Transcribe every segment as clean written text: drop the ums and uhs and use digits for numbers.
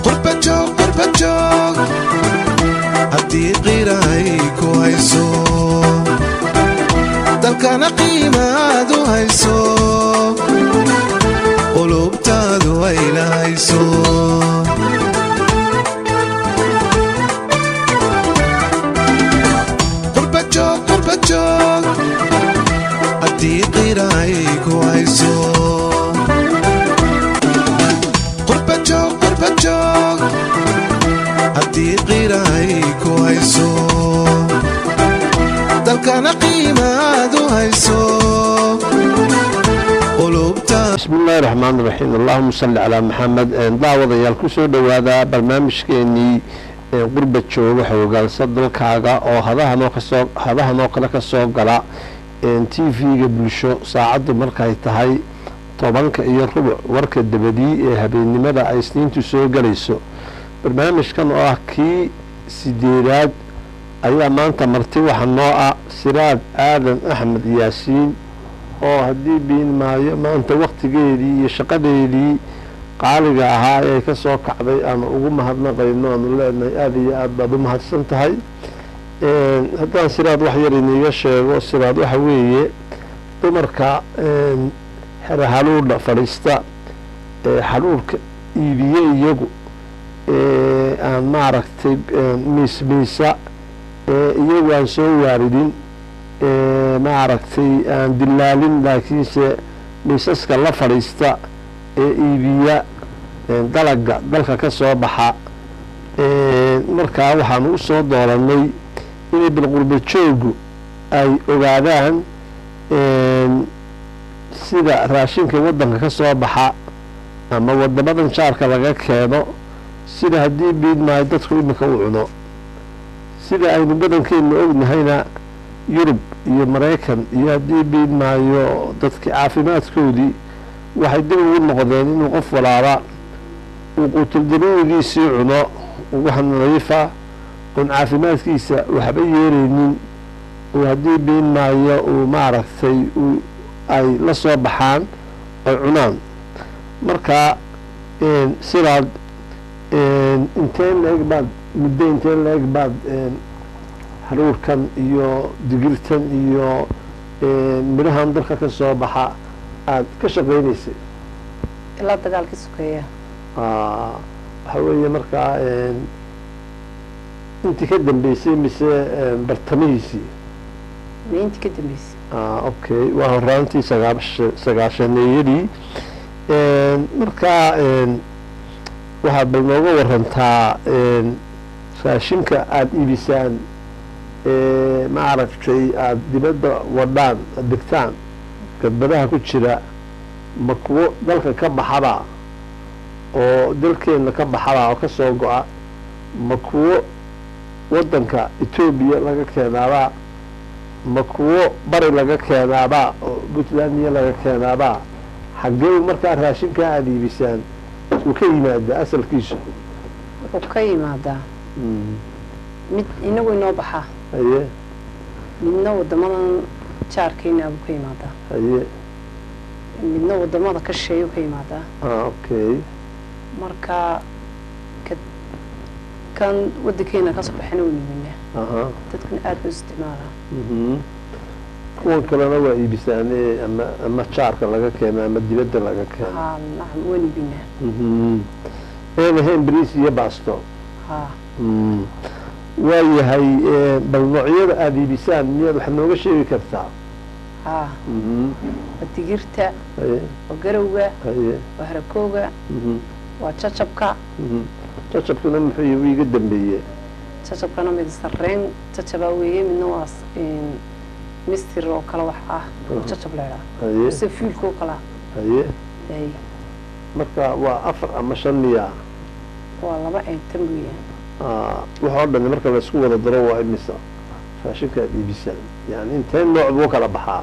Qurbajoog, qurbajoog, haddii qiirahay ku hayso, dalkana qiimaadu hayso, qulubtaadu ay lahayso. Qurbajoog, qurbajoog, haddii qiirahay ku hayso. Qurbajoog, qurbajoog, haddii qiirahay ku hayso, dalkana qiimaadu hayso, qulubta. Bismillahi raxmaan raxiim, allahuma salli calaa Maxamed. Daawadayaal, kusoo dhowaada barnaamijkeenii Qurba Jooga Xoogaalsa Dalkaaga, oo hadahanoo kasoo hadahanoo kale kasoo gala TV-ga Bulsho, saacaddu markay tahay 10:15 warka dabadii ee habeennimada ay Isniintu soo galayso. Barnaamijkan oo ah kii sideedaad ayaa maanta marti waxa noo ah Siraad Aadan Axmed Yaasiin, oo haddii biin maayo maanta waktigeedii iyo shaqadeedii qaaliga ahaa ee ka soo kacday aanu ugu mahadnaqayno, aanu leenahay aada iyo aad baad u mahadsan tahay. Haddaan Siraad wax yar iniiga sheego, Siraad waxa weeye dumarka xere haluudha fadhiista ee xaluurka iibiye, iyagu aan maaragtay miis miisa, iyagu aan soo waaridin, maaragtay aan dilaalin, laakiinse miisaska la fadhiista ee iibiya dalaga dalka ka soo baxa. Markaa waxaanu u soo dooranay inay bilqurba joogu ay ogaadaan sida raashinka waddanka ka soo baxa ama wadamadan jaarka laga keeno, sida haddii biid maayo dadku iminka u cuno. Sida aynu badankeenu ognahayna, Yurub iyo Maraykan iyo haddii biid maayo dadki caafimaadkoodii waxay dib ugu noqdeen inuu qof walaaba uu quutuldaruurigiisii cuno, wax nadiifa oon caafimaadkiisa waxba yeeraynin, uu haddii biin maayo uu maaragtay ay la soo baxaan oy cunaan. Marka sidaad inteen la-eg baad muddo inteen la-eg baad haruurkan iyo digirtan iyo midhahan dalka ka soo baxa aada ka shaqeynaysay? Ilaa dagaalkii sokeeya. Waxa weeye markaa intii ka dambeysay mise bartamihiisii? Intii ka dambeysay. Okay, waa horaantii sagaashaneeyadii. Markaa waxaad bal nooga warantaa raashinka aada iibisaan, maaragtay aada dibadda wadhaan, dhigtaan gadbadaha ku jira, ma kuwo dalka ka baxaba oo dalkeena ka baxaba oo kasoo go-a, ma kuwo waddanka Etoobiya laga keenaabaa, ma kuwo bari laga keenaabaa oo Puntlandiya laga keenaabaa? Xaggee markaa raashinkaa aada iibisaan uu ka yimaadaa asalkiisu? Wuxuu ka yimaadaa mid inagu inoo baxaa, midna wadamadan jaarkeena buu ka yimaadaa, midna wadamada ka shisheeyuu ka yimaadaa. Marka ka kan wadankeena kasoo baxayna waynu iibinaa, dadkuna aad bay u isticmaalaa. Kuwan kalena waa iibisaan ama jaarka laga keeno ama dibadda laga keeno? Haa, nacam, waynu iibinaa. Een ahayn bariis iyo baasto? Haa. Waayahay, bal noocyada aada iibisaan miyaad wax nooga sheegi kartaa? Haa, waa digirta, waa garowga, waa harakooga, waa jajabka. Jajabkuna muxuu yahay? Iga dambeeye. Jajabkana mid sarreen jajabaa weeye, midna waa mistir oo kale wax ah oo jajab leedhaa, mise fuulka oo kale ah. Hay. Marka waa afar ama shan miya? Waa laba item weeyaan. Waxa oo dhan marka la isku wada daro waa imisa raashinka aad iibisaan? Yani intee nooc buu kala baxaa?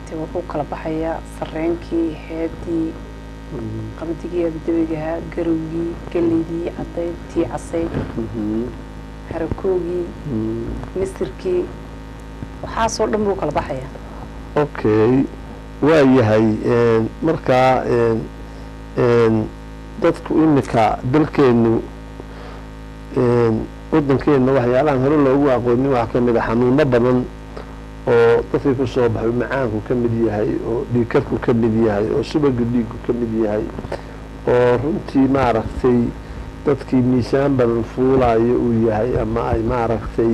Dee wuxuu kala baxayaa sarreenkii, heedii, qamadigii abidabigahaa, garowgii, galeydii cadayd, tii casayd, harakoogii, misirkii, waxaasoo dhan buu kala baxayaa. Okay. Waayahay. Markaa dadku imika dalkeenu, wadankeena, waxyaalahan hore loogu aqoonin waxaa kamid a xanuuno badan oo dadkii kusoo baxay, macaanku ka mid yahay, oo dhiigkarku ka mid yahay, oo subaga dhiigku ka mid yahay, oo runtii maaragtay dadkii miisaan badan fuulayo uu yahay ama ay maaragtay.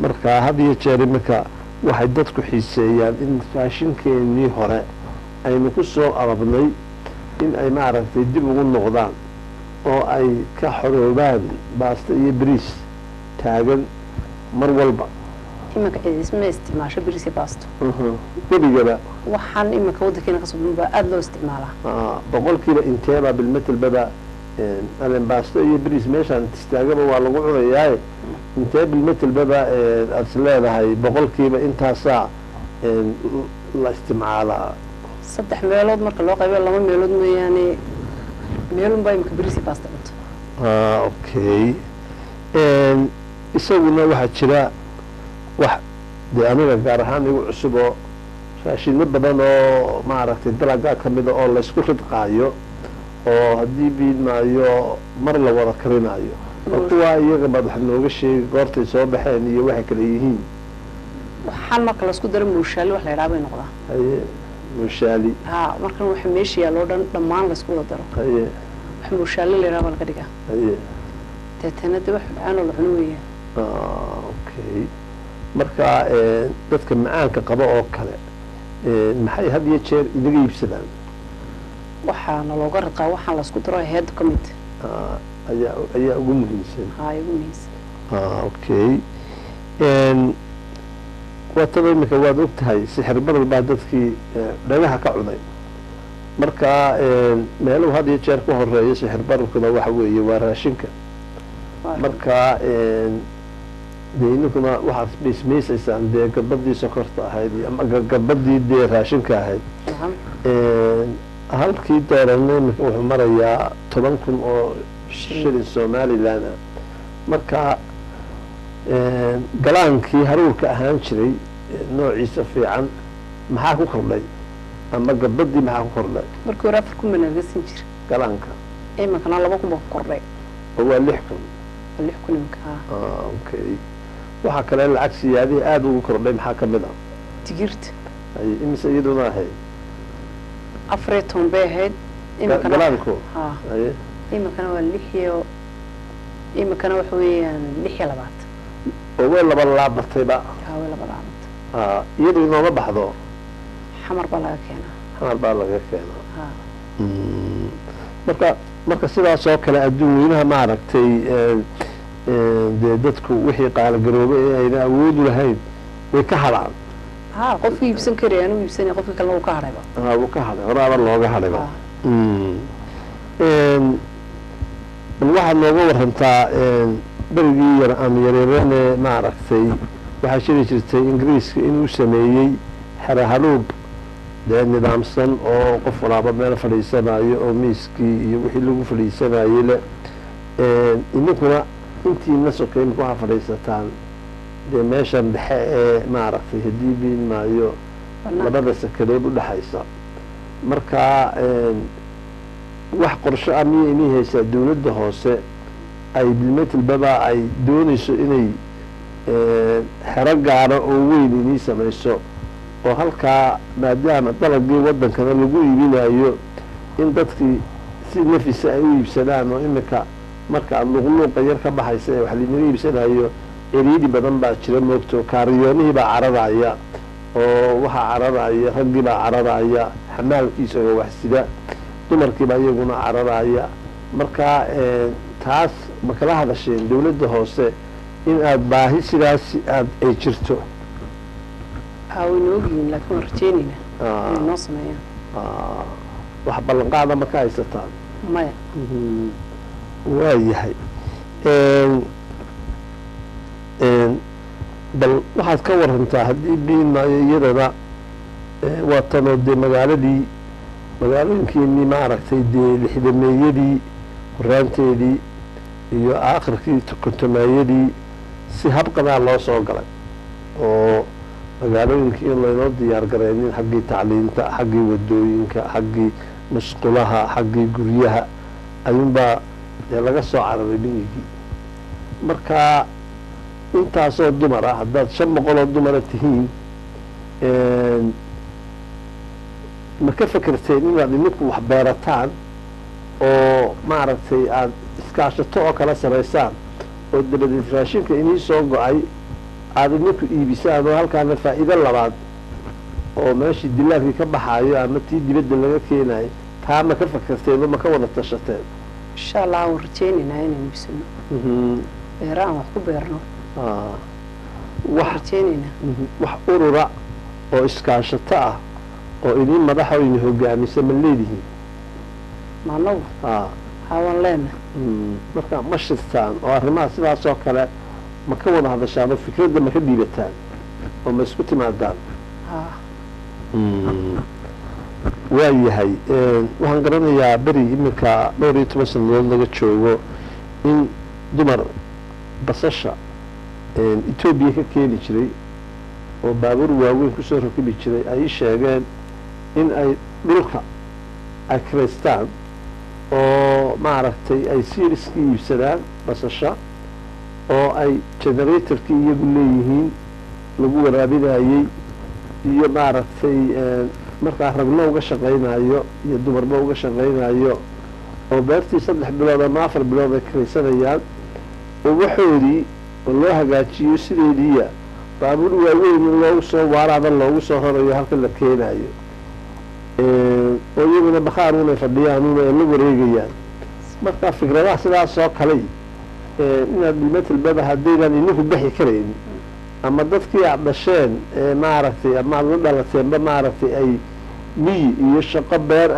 Markaa had iyo jeer iminka waxay dadku xiiseeyaan in raashinkeenii hore aynu ku soo arabnay in ay maaragtay dib ugu noqdaan oo ay ka xoroobaan baasta iyo bariis taagan mar walba. Iminka cidisma isticmaasho bariis iyo baasto. Weligaba. Waxaan iminka waddankeena kasoo baxan baa aada loo isticmaalaa. Boqolkiiba inteeba bilmetelbaba alen baasto iyo bariis meeshaan istaagaba waa lagu cunayaaye, intee bilmetelbaba aada is leedahay boqolkiiba intaasaa la isticmaalaa? 3 meelood marka loo qaybiyo 2 meelood mooyaane, meelunbaa iminka bariis iyo baasta cunto. Okay, isaguna waxaa jira wax dee aniga gaar ahaan igu cusub oo raashino badan oo maaragtay dalagaa kamida oo laysku ridqaayo oo haddii biidmaayo mar la wada karinaayo, oo kuwaa iyaga baad wax nooga sheegi goortay soo baxeen iyo waxay kala yihiin. Waxaan marka laisku daro muushaali wax la yidhaha bay noqdaa. Haye, muushaali. Haa, markan waxa meesha yaalo dhan dhammaan laisku wada daro, wax muushaali la yidhaha baa laga dhigaa. Deetana de wax macaan oo la cuno weeyaan. Okay, marka dadka macaanka qaba oo kale maxay had iyo jeer inaga iibsadaan? Waxaana looga radqaa waxaan laisku daro heedda ka mid. Ayaa ugu muhiimsan. Haa, ugu muhiimsan. Okay, waa tada imika waad og tahay sixir barar baa dadkii dhagaha ka cunay. Marka meeluhu had iyo jeer ka horeeya sixir bararkuna waxa weeye waa raashinka. Marka dee ininkuna waxaad miismiisaysaan dee gabadii sokorta ahayd ama gabadii dee raashinka ahayd. Halkii doolarna imika wuxuu marayaa 10,000 oo shilin Somaliland ah. Marka galaankii haruurka ahaan jiray noociisa fiican maxaa ku kordhay ama gabadii maxaa ku kordhay? Markii hore 4,000 baa nalaga siin jiray galaanka. Iminkana 2,000 baa ku kordhay. Oo waa 6,000. Waa 6,000 iminka. Okay, waxaa kale lacag siyaadihii aada ugu kordhay maxaa kamid ah? Digirta. Ay imise iyaduna ahayd? 14 bay ahayd iminkana. Galaanku? Haa, iminkana waa lix iyo, iminkana waxa weeyaan 26. Oo way laba laabatayba. Haa, way laba laabatay. Iyadu inooma baxdo? Xamar baa laga keenaa. Xamar baa laga keenaa. Marka sidaas oo kale adduun weynaha maaragtay dee dadku wixii qaaligaroobay ee ayna awoodu lahayn way ka hadhaan. Haa, qofkii iibsan karaya anuu iibsanaya, qofkii kalena wuu ka hadhayba. Wuu ka hadhay, horaaba looga hadhayba. Bal waxaad nooga warantaa berigii yar aan yareerane maaragtay waxaa jiri jirtay Ingiriiska inuu sameeyey xero haluub dee nidaamsan oo qof walaaba meel fadhiisanayo oo miiskii iyo wixii lagu fadhiisanayey le. Idinkuna intiina sokay imika waxaa fadhiisataan dee meeshan dhexe ee maaragtay haddii biin maayo labada sakadood udhexaysa. Marka wax qorsho ah miya inay haysaa dawladda hoose ay bilmetelbaba ay doonayso inay xero gaaro oo weyn inii samayso oo halkaa maadaama dalagii waddankana lagu iibinayo in dadkii si nafisa ay u iibsadaan, oo imika marka luuqluuqa yar ka baxaysa ee wax lainaga iibsanayo ciriiri badan baa jira moogto, kaariyoonihii baa cararaya oo waxaa cararaya raggii baa cararaya xamaalkiisa oo wax sida, dumarkiiba iyaguna cararaya. Marka taas ma kala hadasheen dawladda hoose in aada baahi sidaas aad ay jirto? Haa, way noo ogyihiin, laakiin waan rajeyneynaa inay noo sameeyaan. Wax ballanqaada ma ka haysataan? Maya. Waayahay, bal waxaad ka warantaa haddii biin maayo iyadana waa tanoo dee magaaladii magaalooyinkeenii maaragtay dee lixdameeyadii horaanteedii iyo aakhirkii kontomeeyadii si habqadaa loo soo galay oo Magaalooyinka in laynoo diyaar gareynin xaggii tacliinta, xaggii wadooyinka, xaggii musqulaha, xaggii guryaha ayuunbaa dee laga soo cararay miyigii. Marka intaasoo dumar ah, haddaad 500 oo dumara tihiin, ma ka fekerteen inaad idinku wax beerataan oo maaragtay aada iskaashato oo kala samaysaan, oo dabadeed raashinka inii soo go-ay aada idinku iibisaan, oo halkaana faa'iido labaad oo meeshii dilaalkii ka baxaayo ama tii dibadda laga keenayo? Taa ma ka fakerteen oo ma ka wada tashateen? Insha Allah waan rajaynaynaa inaynu iibsano beera aan wax ku beerno. Waan wax rajaynaynaa. Wax urura oo iskaashato ah oo idin madaxa oo idin hogaamisa ma leedihiin? Ma anagu? Haa, waan leenahay. Marka ma shirtaan oo arrimaha sidaas oo kale ma ka wada hadashaan oo fikradda ma ka dhiibataan oo ma isku timaadaan? Haa. Waa yahay. Waxaan garanayaa beri iminka dhowr iyo toban sanadood laga joogo in dumar basasha Etoobiya ka keeni jiray oo baabuur waaweyn kusoo rakibi jiray ay ii sheegeen in ay dhulka ay kiraystaan oo maaragtay ay seeds-ka iibsadaan basasha, oo ay generatorkii iyagu leeyihiin lagu waraabinayey iyo maaragtay markaa ragna uga shaqaynayo iyo dumarba uga shaqaynayo, oo beertii 3 bilood ama 4 bilood ay kiraysanayaan, oo waxoodii oo loo hagaajiyo sideediiya baabuur waaweyn in loogu soo waaraada loogu soo rarayo halka la keenayo, oo iyaguna bakaaruun ay fadhiyaan una ay la wareegayaan. Marka fikradaha sidaas oo kaley inaad bilmetelbaba haddaydan idinku bixi karayn ama dadkii aad dhasheen ee maaragtay ama aad la dhalateenba maaragtay ay miyi iyo shaqo beer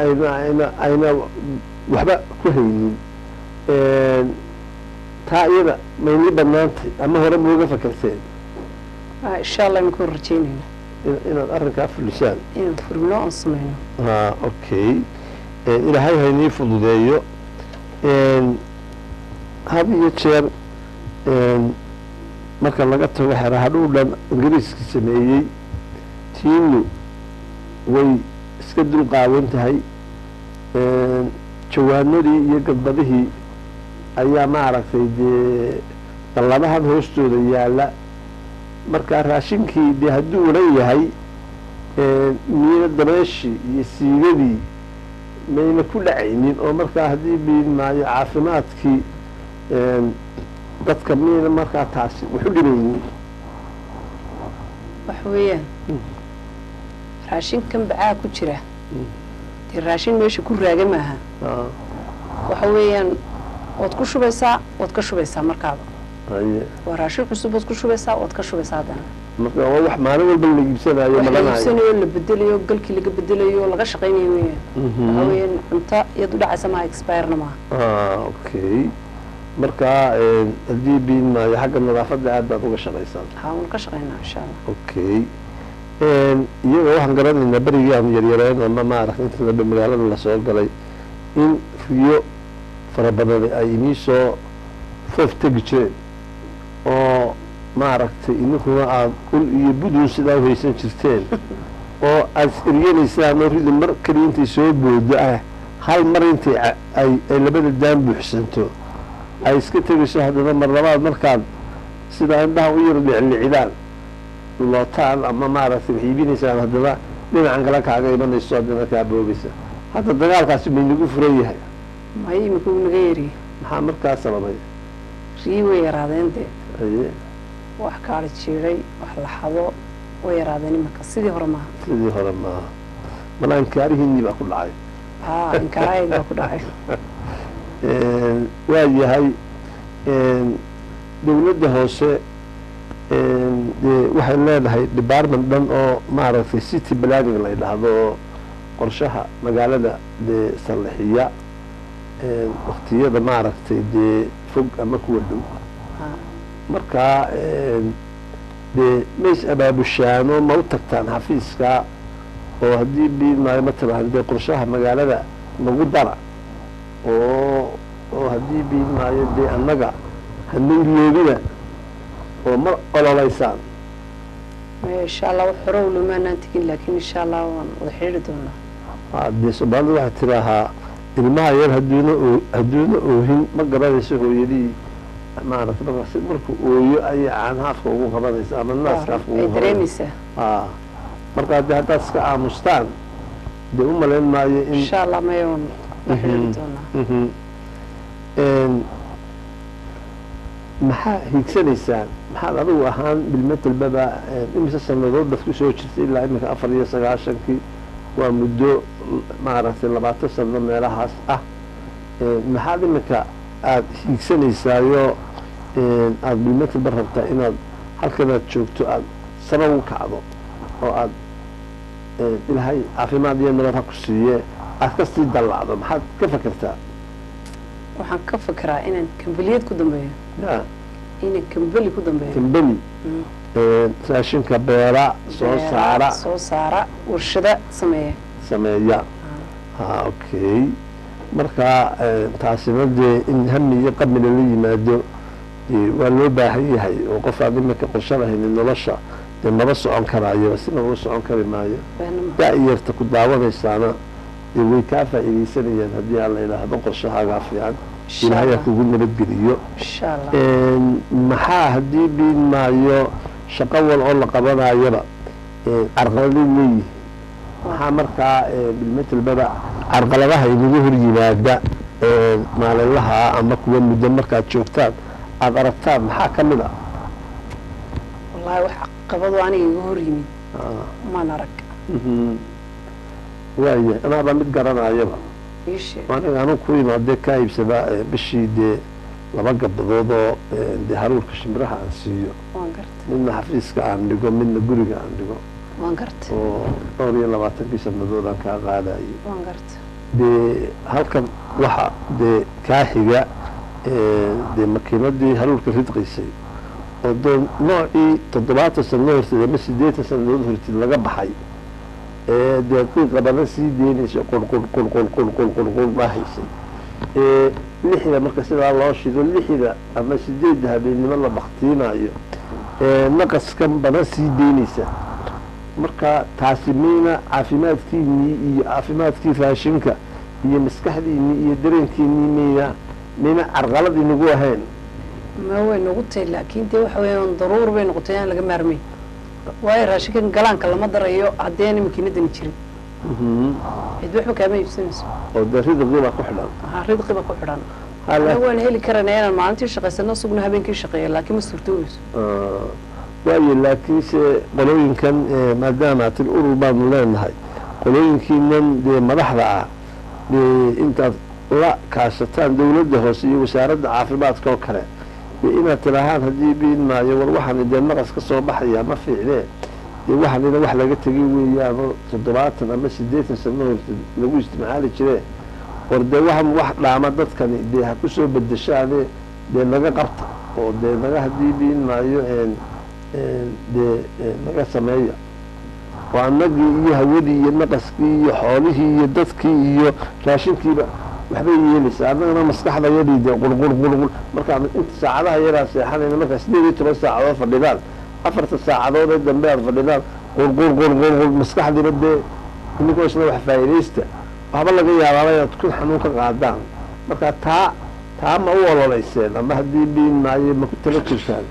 ayna waxba ku haynin, taa iyada maynii banaantay ama hore mauga fakerteen? Insha Allah imika rajaynayna inaad arrinkaa fulisaan. Inaan fulino oon samayno. Ha, okay, Ilaahay haynii fududeeyo. Had iyo jeer marka laga tago xera hadhow dhan Ingiriiska sameeyey, tiinu way iska dul qaawan tahay. Jawaanadii iyo gadbadihii ayaa maaragtay dee dalladahan hoostooda yaalla. Marka raashinkii dee hadduu waran yahay, miyna dabeeshii iyo siigadii mayna ku dhacaynin? Oo markaa haddii biin maayo caafimaadkii dadka miyayna markaa taasi wax u dhibaynin? Waxa weeyaan, raashinkan bacaa ku jira dee raashin meesha ku raaga maaha. Waxa weeyaan, waad ku shubaysaa, waad ka shubaysaa markaaba. Waa raashin cusub, waad ku shubaysaa, waad ka shubaysaa haddana. Marka waa wax maalin walba la iibsanayo. Wax la malanayo. Iibsanayo, la bedelayo, galkii laga bedelayo, laga shaqaynayo weeyaan. Waxa weeyaan, cunto iyad u dhacaysa maaha, expirena maaha. Okay, marka haddii biin maayo xagga nadaafadda aad baad uga shaqaysaan. Haa, waan ka shaqaynaa insha Allah. Okay, iyaga waxaan garanaynaa berigii aan yaryareen ama maaragtay inta dambe magaalada lasoo galay in riyo fara badani ay inii soo foof tegi jireen, oo maaragtay ininkuna aada ul iyo budun sidaa u haysan jirteen oo aada is eryanaysaan, oo ridi mar keliya intay soo boodo ah hal mar intay ay labada daan buuxsanto ay iska tegayso, haddana mar labaad markaad sidaa indhaha u yar liclicidaan lootaan ama maaragtay wax iibinaysaan, haddana dhinacan kale kaaga imanayso, haddana kaa boobaysa. Hadda dagaalkaasi maynagu furan yahay? May, imika wuu naga yariyey. Maxaa markaa sababay? Riyi way yaraadeen dee. Wax kaala jiiday, wax la xado way yaraadeen imika, sidii hore maaha. Sidii hore maaha, malaa inkaarihiinii baa ku dhacay. Haa, inkaaraayag baa ku dhacay. Waa yahay. Dowladda hoose dee waxay leedahay department dhan oo maaragtay city planning la yidhaahdo, oo qorshaha magaalada dee sallixiya waktiyada maaragtay dee fog ama kuwa dhow. Marka dee mays abaabushaano, ma u tagtaan xafiiska oo haddii biin maayo ma tirahan dee qorshaha magaalada nagu dara, oo haddii biin maayo dee annaga hana iloobina, oo ma ololeysaan? Insha Allah wax hore ulumaanaan tegin, laakiin insha Allah waan wada xidhiiri doonaa. Dee Soomaalida waxaa tiraahaa ilmaha yar hadduuna oohin ma garanayso hooyadii, maaragta, marka si markuu ooyo ayay caanaha afka ugu qabanaysa ama naaska afka ay ugu qabanaysa. Dareemaysaa. Marka haddii haddaad iska aamustaan, dee u malayn maayo in Insha Allah, maya, waan la xidhiiri doonaa. Maxaa hiigsanaysaan? Maxaad adigu ahaan bilmetelbaba, imise sanadood baad kusoo jirtay ilaa iminka 94-kii? Waa muddo, maaragtay, 20 sano meelahaas ah. Maxaad iminka aada hiigsanaysaayo aada bilmetelba rabtaa inaad halkanaad joogto aada sare ugu kacdo oo aada, Ilaahay caafimaad iyo nabad ha ku siiye, aad kasii dallacdo? Maxaad ka fakertaa? Waxaan ka fekeraa inaan kambaliyad ku dambeeyo. Ya? Inaan kambali ku dambeeyo. Kambani raashinka beera soo Beera, saara. Soo saara, warshada sameeya. Sameeya, ha, okay. Marka taasina dee in hami iyo qami lala yimaado dee waa loo baahan yahay, oo qof aan iminka qorshe lahaynin nolosha dee maba socon karaayo, sina uga socon kari maayo. Beena ma. Da-yarta ku daawanaysaana dee way kaa faa'iidaysanayaan haddii aan la idhaahdo qorshahaagaa fiican. Insha Ilaahay ha Allah. kugu nabadgeliyo. Insha Allah. Maxaa haddii biin maayo shaqo wal oo la qabanayaba carqaladay leeyihin, maxaa markaa bilmetelbaba carqaladaha inagu hor yimaada maalinlaha ama kuwa muddo markaad joogtaan aada aragtaan, maxaa ka mid a? Wallahi wax caqabado aniga iga hor yimid maan arag. Waaya, anaaba mid garanayaba. Ii sheeg. Aniga anu ku imaadee kaa iibsadaa bishii dee laba gabdood oo dee haruurka shimbiraha aan siiyo. Waan gartay. Midna xafiiska aan dhigo, midna guriga aan dhigo. Waan gartay. Oo dhowr iyo labaatankii sanadood aan kaa qaadayo. Waan gartay. Dee halkan waxa dee kaa xiga dee makiinadii haruurka ridqaysay oo dee noocii 70 sano horteed ama 80 sanadood horteed laga baxay ee dee qiiqa badan sii deynaysa, qurqur qurqur qurqur qurqur baahaysay, ee 6da marka sidaa loo shido, 6da ama 8da habeennimo la baktiinayo, ee naqaskan badan sii deynaysa. Marka taasi mayna caafimaadkiinii iyo caafimaadkii raashinka iyo maskaxdiinii iyo dareenkiinii mayna carqalad inagu ahayn? Ma, way nagu tahay, laakiin dee waxa weeyaan daruur bay noqotay aan laga maarmayn, waayo raashinkan galaanka lama darayo haddii aanay makiinadani jirin, cid waxba kaama iibsanayso. Oo dee ridqii baa ku xidhan. Waxaa ridqi ba ku xidhan. Anagu waan heli karanaa inaan maalintii shaqaysano, sugna habeenkii shaqeeya, laakiin ma suurtoobayso. Waayo, laakiinse qolooyinkan maadaama til urur baanu leenahay, qolooyinkiinan dee madaxda ah dee intaad la kaashataan dawladda hoose iyo wasaaradda caafimaadka oo kale, dee inaad tirahaan haddii biin maayo, war waxaan dee naqas ka soo baxaya ma fiicnee, dee waxaanina wax laga tegay weeyaano 70 ama 80 sano horteed lagu isticmaali jiree, war dee waxan wax dhaama dadkani dee ha kusoo bedeshaane, dee naga qabta oo dee naga haddii biin maayo dee naga sameeya, oo annagii iyo hawadii iyo naqaskii iyo xoolihii iyo dadkii iyo raashinkiiba waxbay yeelaysaa, annagana maskaxdayadii dee qurqur qurqur markaan inta saacadaha yaraa seexanayna, markaa 18 saacadood fadhidaan, 4ta saacadood ee dambe aad fadhidaan qurqur qurqur qur, maskaxdiina dee ininkoo isna wax faa'iidaysta, waxba laga yaabaaba inaad ku xanuun ka qaadaan. Marka taa ma u ololeyseen ama haddii biin maayo ma ku tala jirtaan?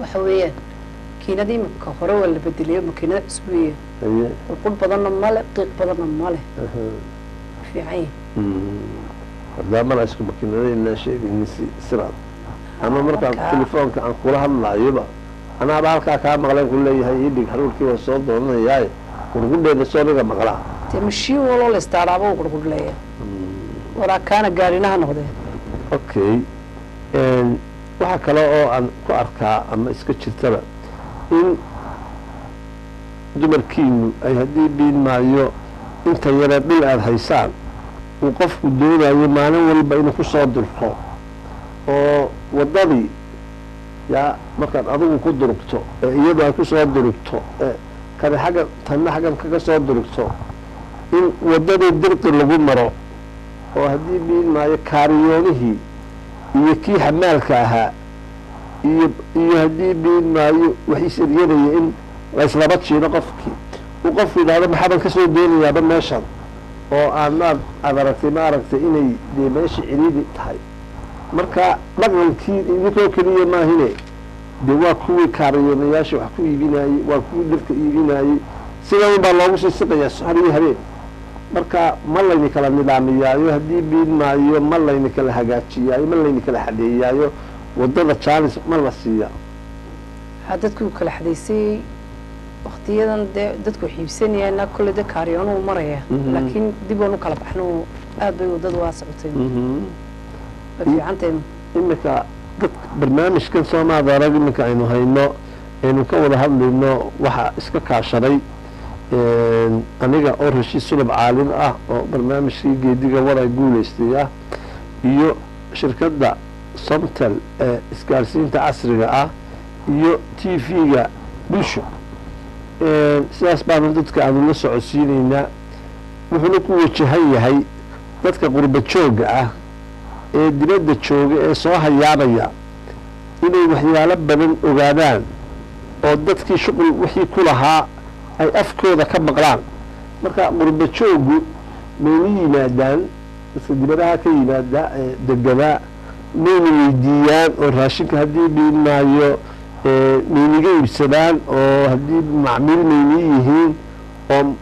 Waxa weeyaan makiinada imika hore waa la bedeliyo, makiinada cusub weeyaan. Qurqur badanna male, qiiq badanna male, fiican yahay. Haddaa mala isku makiinadaynaa sheegaynin si siraad ama markaan telefoonka aan kula hadlaayoba anaaba halkaa kaa maqleen ku leeyahay ii dhig haruurkii waan soo doonanayaaye, qurqudheeda soo dhiga maqlaa. Dee mashiin waloo la istaaraaba uu qurqurleeya, walaa kaana gaarinaha noqdee. Okay, waxaa kale oo aan ku arkaa ama iska jirtaba in dumarkiinu ay haddii biin maayo inta yaree dhul aada haysaan uu qofku doonayo maalin walba inuu kusoo durko, oo waddadii yaa markaad adigu ku durugto ee iyadu ay kusoo durugto ee kani xaggan tanna xaggan kaga soo durugto, in waddadii dirqi lagu maro, oo haddii biin maayo kaariyoonihii iyo kii xamaalka ahaa iyo haddii biin maayo wax is-eryanaya in Laislaba jiiro qofkii uu qofku yidhaahdo, maxaaban kasoo doonayaaba meeshan oo aan aad aad aragtay, ma aragtay inay dee meesha ciriiri tahay. Marka dhaqankii idinkoo keliya maahine, dee waa kuwii kaariyoonayaasha wax ku iibinayey, waa kuwii dharka iibinayey, sidan baa loogu sii siqayaa har iyo habeen. Marka ma layni kala nidaamiyaayo haddii biid maayo, ma layni kala hagaajiyaayo, ma layni kala xadeeyaayo, wadada jaanis ma la siiya? Waxaa dadku kala xadaysay waktiyadan dee dadku xiibsanayaana kolle de kaariyoonuhu maraya, laakiin dib oon u kala baxno, aad bay waddadu waa socotay, way fiicantahay. Iminka dad barnaamijkan soomaada arag iminka aynu hayno, aynu ka wada hadlayno, waxaa iska kaashaday aniga oo Rashiid Sulub Caalim ah oo barnaamijkii Geediga Waray guuleystay ah, iyo shirkadda Somtel ee isgaarsiinta casriga ah, iyo TV-ga Bulsho. Sidaas baanu dadka aanu la socodsiineynaa. Wuxuuna ku wajahan yahay dadka qurba joogga ah ee dibadda jooga ee soo hayaabaya inay waxyaalo badan ogaadaan oo dadkii shuqul wixii ku lahaa ay afkooda ka maqlaan. Marka qurba jooggu mayna yimaadaan, dadka dibadaha ka yimaada ee deganaa mayna weydiiyaan oo raashinka haddii biin maayo maynaga iibsadaan, oo haddii macmiil mayna yihiin, oo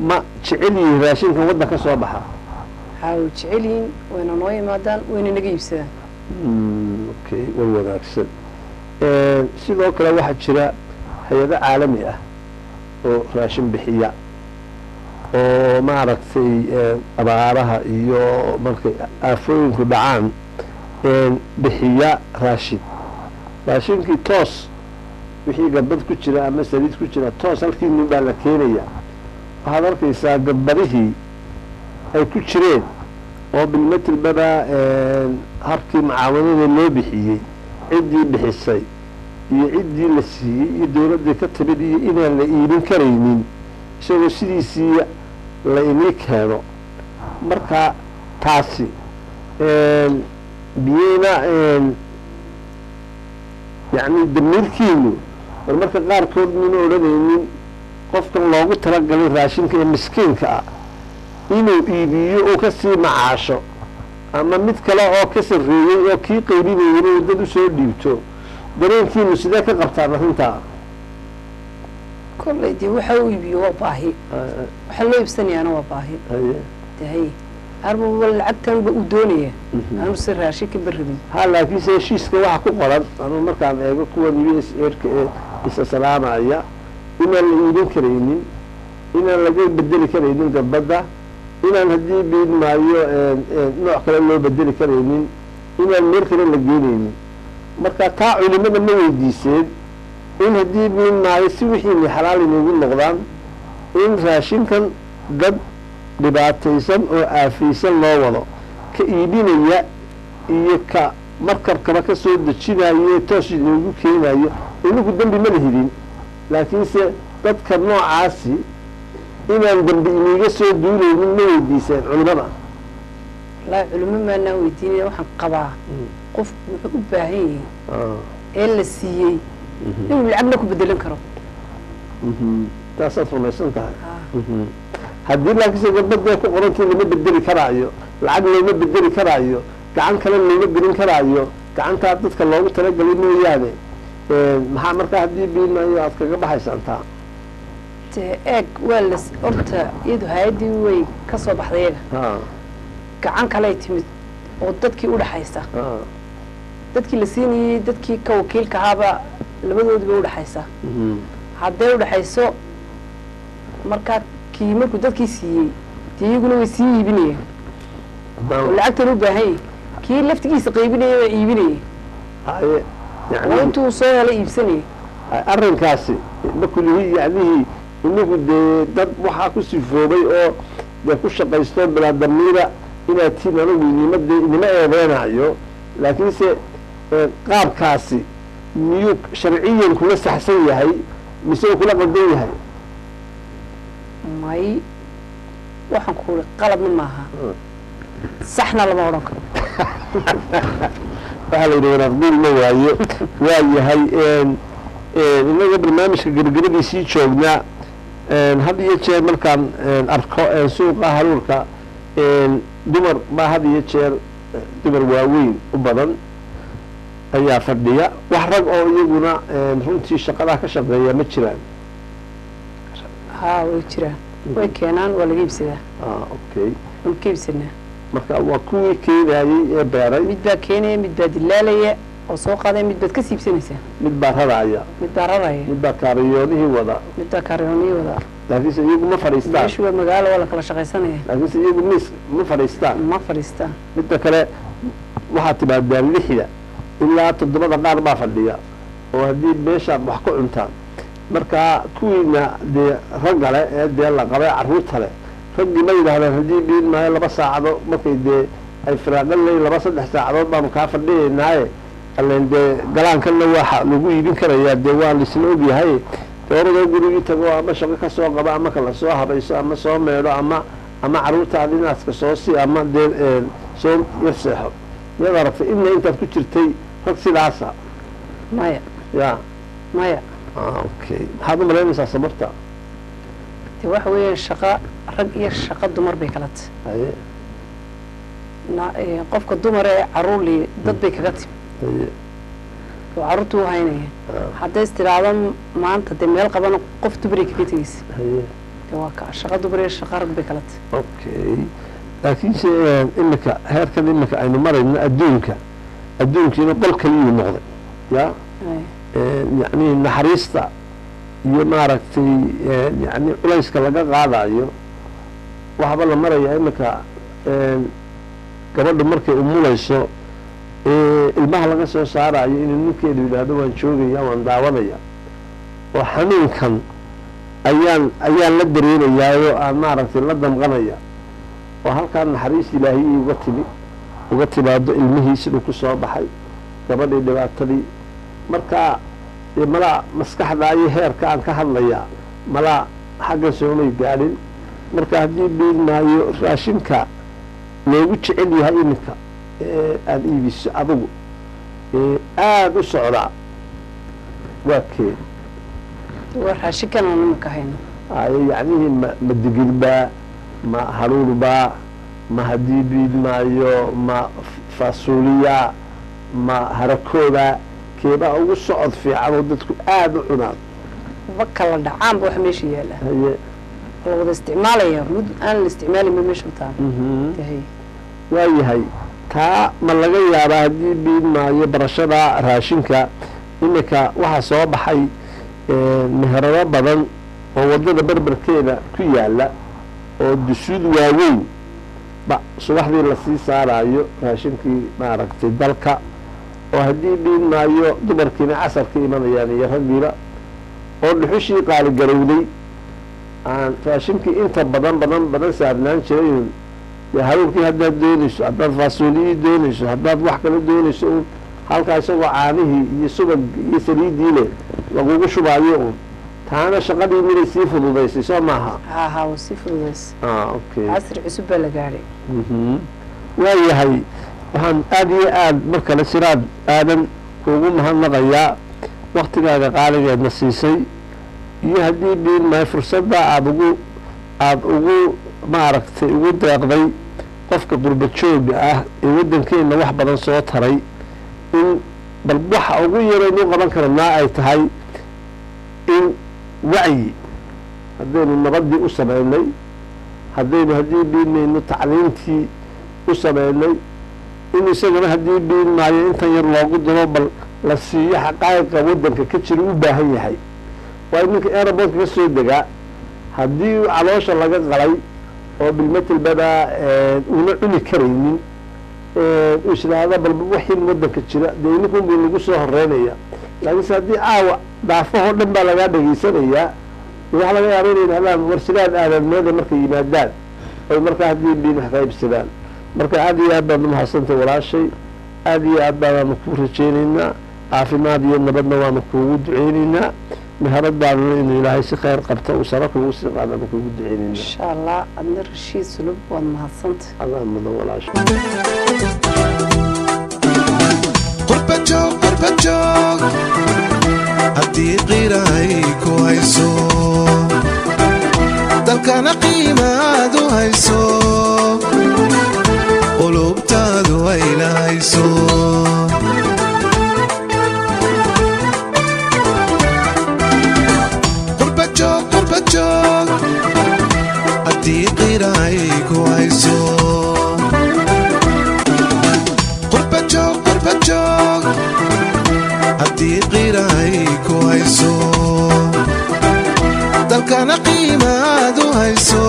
ma jecel yihiin raashinkan waddan ka soo baxa? Waxaa way jecel yihiin, wayna noo yimaadaan, wayna naga iibsadaan. Okay, war wanaagsan. Sidoo kale waxaa jira hay-ado caalami ah oo raashin bixiya oo maaragtay abaaraha iyo markay aafooyinku dhacaan bixiya raashin. Raashinkii toos wixii gabad ku jira ama saliid ku jira toos halkii nin baa la keenaya. Waxaad arkaysaa gabadihii ay ku jireen oo bilmetelbaba habkii mucaawanada loo bixiyey, ciddii bixisay iyo ciddii la siiyey iyo dowladdii ka timid iyo inaan la iibin karaynin, isagoo sidiisii la inii keeno. Marka taasi biyeyna yacni damiirkiinu war marka qaarkood minu odhanaynin qofkan loogu talagalay raashinka ee miskiinka ah inuu iibiyo oo kasii macaasho, ama mid kale oo ka sarreeyey oo kii qaybinayay inuu dad usoo dhiibto? Dareenkiinu sidee ka qabtaan arrintaa? Kolley dee waxa uu iibiyo waa baahi, waxa loo iibsanayaana waa baahi. De haye, arbaba lacagtanba uu doonaya, aanu se raashinka ba rabin. Ha, laakiinse heshiiska waxa ku qoran, anuu markaan eego kuwan USAID-ka ee isa salaamaya, inaan la iibin karaynin, inaan laga bedeli karaynin gabadda, inaan haddii biid maayo nooc kale loo bedeli karaynin, inaan meel kale la geenaynin. Marka taa culimada ma weydiiseen in haddii biid maayo si wixiini xalaal inugu noqdaan in raashinkan dad dhibaataysan oo aafiysan loo wado, ka iibinaya iyo ka markabkaba ka soo dejinayo toos inoogu keenayo, ininku dembi ma lihidin, laakiinse dadka noocaasi inaan dembi iniga soo duuleynin ma weydiiseen culimada? Wallaahi culimo maanaan weydiinaya. Waxaan qabaa qofku wuxuu u baahan yahay ee la siiyey inuu lacagna ku bedelan karo. Taasaad rumaysan tahay? Haddii laakiinse gabadee ku qorantay lama bedeli karaayo, lacag looma bedeli karaayo, gacan kale looma gelin karaayo, gacantaa dadka loogu talagalay mooyaane, maxaa markaa haddii biilmaayo aad kaga baxaysaan taa? Dee eeg, waa la horta iyadu hay-addii way ka soo baxday iyaga, gacan kaley timid oo dadkii udhaxaysa, dadkii la siinayey, dadkii ka wakiilka ahaaba, labadoodiiba udhaxaysa. Hadday udhaxayso, markaa kii markuu dadkii siiyey, dee iyaguna way sii iibinayeen oo lacagtan u baahan yahay kii laftigiisa qaybinaya waa iibinayay haye oo yani intuu soo helay iibsanayay. Arrinkaasi makulihii yacnihii inagu dee dad waxaa ku sifoobay oo dee ku shaqaysto bilaa damiira inaad tihiin, anigu inima dee inima eedeynayo, laakiinse qaabkaasi miyuu sharciyan kula saxsan yahay mise uu kula qaldan yahay? May, waxaan ku uri qaladna maaha, saxna lama odhan karo. Waxaa la yidhi wanaaqduul ma waayo. Waa yahay. Inagoo barnaamijka gebagabadiisii joognaa, had iyo jeer markaan arko suuqa haruurka, dumar baa had iyo jeer, dumar waaweyn u badan ayaa fadhiya. Wax rag oo iyaguna runtii shaqadaa ka shaqeeya ma jiraan? Haa, way jiraan, way keenaan, waa laga iibsadaa. Okay. Waan ka iibsanaa. Marka waa kuwii keenayey ee beeray? Mid baa keenaya, mid baa dilaalaya oo soo qaadaya, mid baad kasii iibsanaysaa. Mid baa raraya. Mid baa raraya. Mid baa kaariyoonihii wada. Mid baa kaariyoonihii wada. Laakiinse iyagu ma fadhiistaan. Meeshu waa magaalo, waa la kala shaqaysanaya. Laakiinse iyagu miis ma fadhiistaan. Ma fadhiistaan. Midda kale, waxaad timaadaan 6da ilaa 7da, qaar baa fadhiya oo haddii meeshaad wax ku cuntaan. Marka kuwiina dee ragga le ee dee la qabay, carruurta le, raggii ma yidhahdaan haddii dhiin maayo 2 saacado markay dee ay firaaqan leeyihin, 2-3 saacadood baanu kaa fadhiyaynaaye, allen dee galaankanna waxa lagu iibin karayaa, dee waa laisla ogyahay, dee oradoo gurigii tago ama shaqo ka soo qabo ama kala soo habayso ama soo meedho ama carruurtaadi naaska soo si ama dee soo yar seexo? Miyaad aragtay ina intaad ku jirtay rag sidaasa? Maya. Ya? Maya. Okay, maxaad u malaynaysaa sababta? De waxa weeyaan, shaqa rag iyo shaqa dumar bay kala tahay. Qofka dumar ee carruur li dad bay kaga timi oo carruurta u haynaya. Hadday is tiraahdo maanta dee meel qabana, qof dumaray kaga tegeysa. De waa ka shaqa dumar iyo shaqa rag bay kala tahay. Okay, laakiinse imika heerkan imika aynu marayno, adduunkiina qol kaliyuu noqday ya. Yacni naxariista iyo maaragtay, yani culayska laga qaadayo, waxaaba la marayaa imika gabadha markay umulayso ee ilmaha laga soo saarayo inuu ninkeedu yidhaahdo waan joogaya, waan daawanaya oo xanuunkan ayaan la dareemayaa oo aan maaragtay la damqanaya, oo halkaa naxariis ilaahiyay uga timi, uga timaado ilmihii siduu ku soo baxay, gabadhii dhibaatadii. Marka dee malaa maskaxda iyo heerka aan ka hadlayaa malaa xaggan soomay gaadhin. Marka haddii dhiin maayo, raashinka loogu jecel yahay iminka ee aada iibiso adigu ee aada u socdaa waa kee? Waa raashinkan aan imika hayno. Ay, yacnihii ma digirbaa, ma haruurbaa, ma haddii biid maayo ma faasuuliya, ma harakooda, keebaa ugu socod fiican oo dadku aada u cunaan? Ma kala dhacaanba wax meesha yaala. La wada isticmaalaya, mid aan la isticmaalin ma meesha taala. Waayahay, taa ma laga yaabaa haddii biid maayo barashada raashinka imika waxaa soo baxay meherado badan oo waddada berberkeeda ku yaala oo dusuud waaweyn ba subaxdii lasii saarayo raashinkii maaragtay dalka, oo haddii dhiin maayo dumarkiina casarka imanayaan iyo raggiiba, oo dhuxushii qaaligarowday aan raashinkii inta badan badan badan saarnaan jiray uun, dee haruurkii haddaad doonayso, haddaad faasuuliyii doonayso, haddaad wax kale doonayso uun, halkaa isagoo caanihii iyo subag iyo saliiddii leh lagugu shubaayo uun, taana shaqadii miday sii fududaysay, soo maaha? Ha, waa sii fududays. Okay. Casri cusub baa la gaadhay. Waayahay, waxaan aada iyo aad mar kale Siraad Aadan kuugu mahadnaqayaa waktigaaga qaaligeedna siisay iyo haddii biin mahay fursadda aada ugu maaragtay ugu deeqday qofka qurba joogga ah ee waddankeenna wax badan soo taray, in bal waxa ugu yaraynu qaban karnaa ay tahay in wacyi haddaynu nabaddii u sameynay, haddaynu haddii biinmayno tacliintii u sameynay, in isagana haddii biin maayo intan yar loogu daro, bal la siiyo xaqaa'iqa waddanka ka jira u baahan yahay. Waa ninka airportka ka soo degaa haddii caloosha laga qalay oo bilmetel badaa una cuni karaynin, uu isdhaahda bal wixii waddanka jira dee ininkunbuu nagu soo horeynaya. Laakiinse haddii caawa dhaafahoo dhan baa lagaa dhegaysanayaa, waxaa laga yaaba inay yidhahdaan war Siraad Aadanmeeda markay yimaadaan oy markaa haddii biin wax ka iibsadaan. Marka aada iyo aad baad umahadsantahay walaashay, aada iyo aad baanaanu kuu rajeyneynaa caafimaad iyo nabadna waanu kuugu duceyneynaa, meheradaadana inuu Ilaahay si khayr qabta uu sara kuugu sii qaadaanu kuugu duceyneynaa. Insha Allah. Adna Rashiid Sulub, waad mahadsanta. Adaa mudan, walaashay. Qurba joog, qurba joog. Haddii qiira ay ku hayso, dalkana qiimaad u hayso, qulubtaadu ay lahayso. Qurbajoog, qurbajoog, haddii qiira ay ku hayso. Qurbajoog, qurbajoog, haddii qiira ay ku hayso, dalkana qiimaad u hayso.